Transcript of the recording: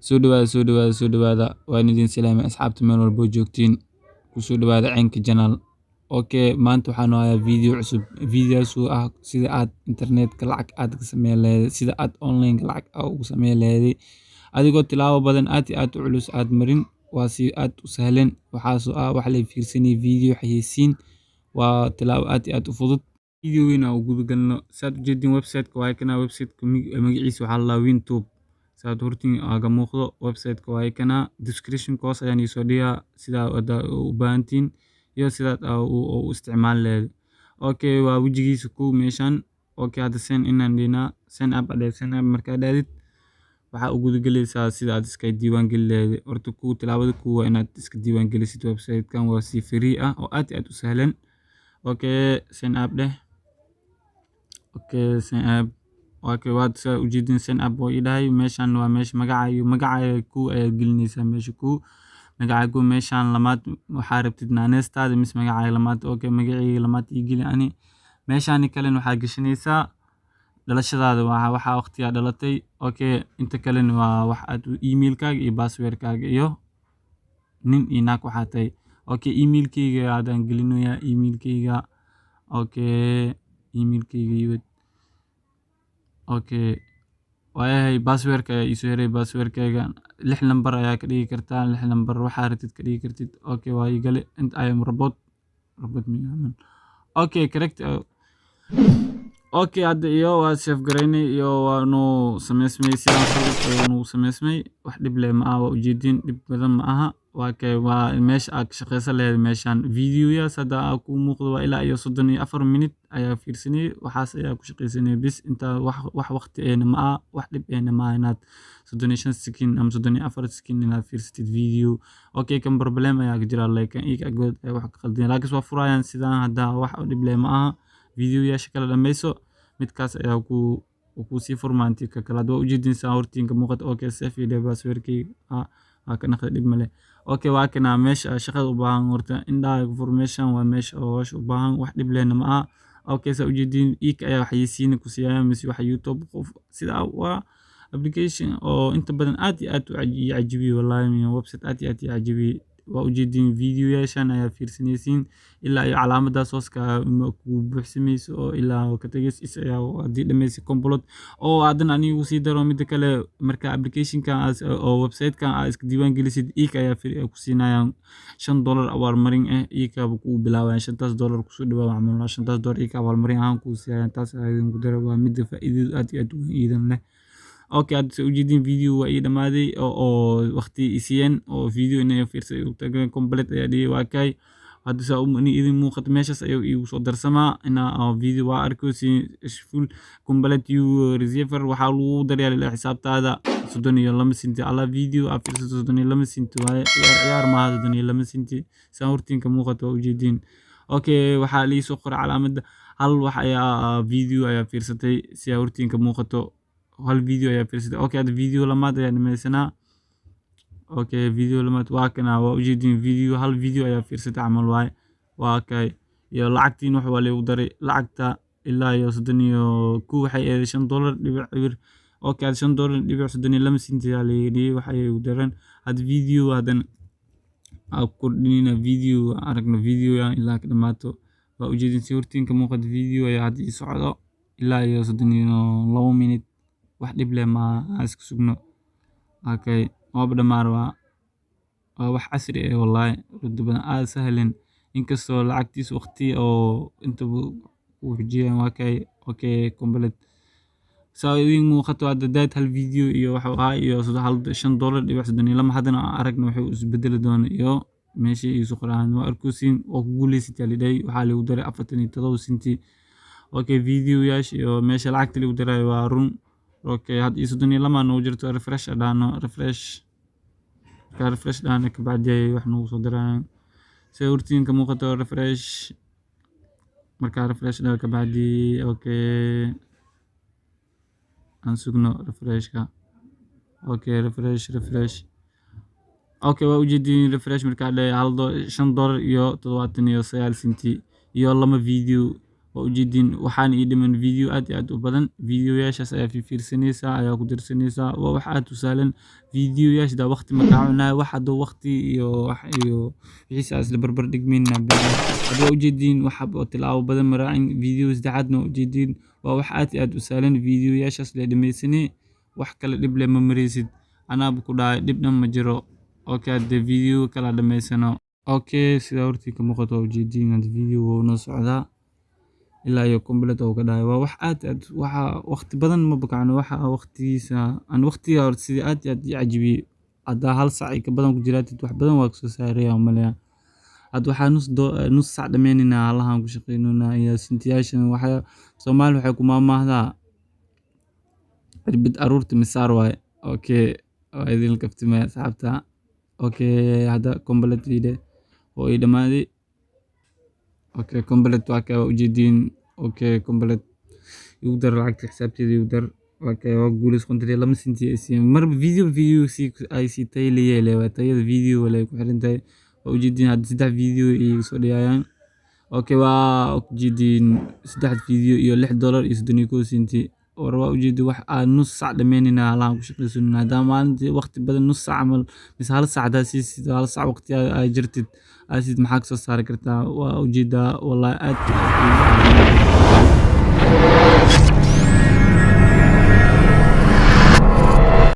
Soo dhawaada, soo dhawaada, soo dhawaada. Waan idin salaamay, asxaabta meel walbo joogtiin. Ku soo dhawaada Ceynka Channel. Okay, maanta waxaan hayaa video cusub. Videogaas oo ah sida aad internetka lacag aad ka sameyn lahayd, sida aad online lacag ugu sameyn lahayd adigoo tilaabo badan aad iyo aad u culus aad marin. Waa si aad u sahlan. Waxaasoo ah wax la fiirsanay video xayeysiin. Waa tilaabo aad iyo aad u fudud. Video weyn aan u guda galno. Saad u jeedin website-ka, waa kana website-ka. Magaciisa waxaa la Wintube. Saad hortiin aaga muuqdo website-ka waa kana. Description hoos ayaan iisoo dhigaa sida aad u baahantiin iyo sidaad u isticmaali lahayd. Okay, waa wejigiisa ku meeshan. Okay, hadda sign in aan dhihnaa, sign up adhe. Sign up markaa dhahdid, waxaa u guda galaysaa sida aad iska diiwaan geli lahayd. Horta ku tilaabada ku waa inaad iska diiwaan gelisid website-kan. Waa si free ah oo aad iyo aad u sahlan. Okay, sign up dheh. Okay, sign up. Okay, waad saa ujeedin, sign up oo ii dhahay. Meeshan waa meesha magaca iyo magaca ku ayaad gelinaysaa meesha ku magaca ku. Meeshan lamaad waxaa rabtid naaneystaada mise magacaaga lamaad. Okay, magacayga lamaad ii geli ani. Meeshaan kalena waxaa gashanaysaa dhalashadaada, waa waxa waqtigaa dhalatay. Okay, inta kalena waa wax aad emailkaaga iyo passwordkaaga iyo nin iyo naag waxaa tahay. Okay, emailkayga haddaan gelinayaa emailkayga. Okay, emailkayga iyo okay, waayahay, passwordka ayaa iisoo heray. Passwordkayga lix lambar ayaa ka dhigi kartaa, lix lambar waxaa rabtid ka dhigi kartid. Okay, waa ii gale. Inta I am robot, robot. Okay, correct. Okay, hadda iyo waa save garaynay iyo waa noo sameysmay. Sidaan fudud ayuu nagu sameysmay. Wax dhib leh ma aha, waa ujeedin, dhib badan ma aha. Waa kee, waa meesha aad ka shaqeysan lahayd. Meeshan videoyaas hadda aa kuu muuqdo waa ilaa iyo 34 minute ayaa fiirsanayay. Waxaas ayaa ku shaqeysanayay bis. Intaa wax waqti ehna ma aha, wax dhib ehna ma aha inaad 35 second ama 34 second inaad fiirsatid video. Okay, kan problem ayaa ka jira, like iyaga agood ay wax ka qaldan, laakiin waa furayaan sidaan hadda. Wax dhib leh ma aha. Videoyaasha kala dhameyso, midkaas ayaa ku sii furmaa intii ka kale. Hadda waa ujeedin saa hortiin ka muuqato. Okay, save iyo passwordkii waa ka naqday, dhib male. Okay, waa kana meesha shaqada u baahan. Horta indhaha ku fur. Meeshan waa meesha oo hawsha u baahan, wax dhib lehna ma aha. Okay, saa ujeedin, iika ayaa xayeysiin ku siiyaan mise wax YouTube qof sida. Waa application oo inta badan aad iyo aad u cajibiye. Wallahi, website aad iyo aad ii cajibiyey. Waa ujeedin, videoyaashan ayaa fiirsanaysiin ilaa iyo calaamadaas hoos ka ku buuxsamayso oo ilaa ka tagays is ayaa haddii dhameysid complete. Oo haddana anigu sii daro midda kale: marka applicationkan oo website-kan aad iska diiwaan gelisid, iika ayaa free ku siinayaan $5 abaalmarin ah. Iikaba kuu bilaabayaan shantaas dollar kusoo dhawaa camal. Shantaas dollar iika abaalmarin ahaan kuu siiyayaan. Taas ayaa idinku daro, waa midda faa'iidadu aad iyo aad u weyn iidan leh. Okay, hadda soo ujeedin, video waa ii dhamaaday oo waqti i siiyeen oo video inay fiirsaday ugu tageen. Complete ayaa dhigay. Waa kay, hadda saa idin muuqato, meeshaas ayuu iigu soo darsamaa inaa video waa arkaysi full complete. You receive, waxaa lagu daryeelay xisaabtaada 32 senti. Alla video aad fiirsato 32 senti waaye. Ciyaar ciyaar maaha 32 senti. Saa hortiin ka muuqato, waa ujeediin. Okay, waxaa lii soo qoray calaamadda hal wax ayaa video ayaa fiirsatay. Si aa hortiin ka muuqato, hal video ayaa fiirsatay. Okay, hadda video lamaad ayaa dhameysanaa. Okay, video lamaad waa kana. Waa ujeedin, video hal video ayaa fiirsatay camal waaye. Waa kay iyo lacagtiin wax waa liigu daray. Lacagta ilaa iyo 31 waxay ahayd $5.0. Okay, hada $5.32 ayaa liiga dhigay, wax ayay igu dareen. Hada video hadan aan ku kordhinayna, video aan aragno, video ilaa ka dhamaato. Waa ujeedin, si hortiin ka muuqato, video ayaa hada ii socdo ilaa iyo 32 minute. Wax dhib leh ma aan iska sugno. Okay, waaba dhamaan rabaa. Waa wax casri eh wallahi, inta badan aad sahlan, inkastoo lacagtiisa waqti oo intaba uu xujiyaan. Waa kay. Okay, complete. Saa idin muuqato, hadda daad hal video iyo wuxuu ahaa iyo $5.32. Haddana aan aragno wuxuu isbedeli doono iyo meeshii iisu qoraan. Waa arkoosin, waa ku guuleysatay aa lidhahay. Waxaa liigu daray 47 senti. Okay, video yaasha iyo meesha lacagta liigu daray waa run. Okay, hadda iyo 32 noogu jirto. Refresh aan dhahno, refresh. Markaa refresh dhahno kabacdi ay wax noogu soo darayaan. Sida hortiin ka muuqato, refresh markaa refresh dhaho kabacdi. Okay, aan sugno refreshka. Okay, refresh, refresh. Okay, waa ujeedin, refresh markaa dhahay, $5.79 iyo lama video. Waa ujeedin, waxaan ii dhiman video aad iyo aad u badan. Videoyaashaas ayaa fiirsanaysaa, ayaa ku darsanaysaa. Waa wax aad u sahlan. Videoyaasha daa waqti ma kaa cunayo. Wax hadduu waqti iyo wax iyo wixiisa isla barbar dhigmayna. Hadda waa ujeedin, wax oo tilaabo badan ma raacin. Video saddexaadna waa ujeedin. Waa wax aad iyo aad u sahlan. Videoyaashaas la dhamaysani, wax kale dhib leh ma maraysid. Anaaba ku dhahay, dhib dhan ma jiro. Okay, hadda video kala dhamaysano. Okay, sida hortii ka muuqato, waa ujeedin, hadda video wuu noo socdaa ilaa iyo complete oo ka dhahay. Waa wax aad aad waxa waqti badan ma bakacno. Waxa waqtigiisa aan waqtiga horta sidii aad iyo aad ii cajibiyey. Haddaa hal saac iyo ka badan ku jiraatid, wax badan waa kasoo saaraya umaleya. Hadda waxaa nus saac dhameynayna halahan ku shaqeynayna iyo sintiyaashan. Waxa Soomaali waxay ku maahmaahdaa, "Cirbid aruurta misaar waaye." Okay, waa idin kaftamaya, asxaabta. Okay, hadda complete ii dheh oo ii dhamaaday. Okay, complete waa kaa, ujeediin. Okay, complete igu dar, lacagta xisaabteeda igu dar. Okay, waa guuleys, 52 senti ay siiyeen. Marba video sii ay sii tayo leeyahay, waa tayada video wala ku xiran tahay. Waa ujeediin, hadda saddex video iga soo dhigayaan. Okay, waa ujeediin, saddex video iyo $6.31. War waa ujeedi, wax aan nus saac dhameynayna halahan ku shaqaysanayna. Haddaa maalintii waqti badan, nus saac camal mise hal saac haddaa siisid, hal saac waqti ay jirtid aad siisid, maxaa kasoo saari kartaa? Waa ujeedaa, wallahi aad iyo aad.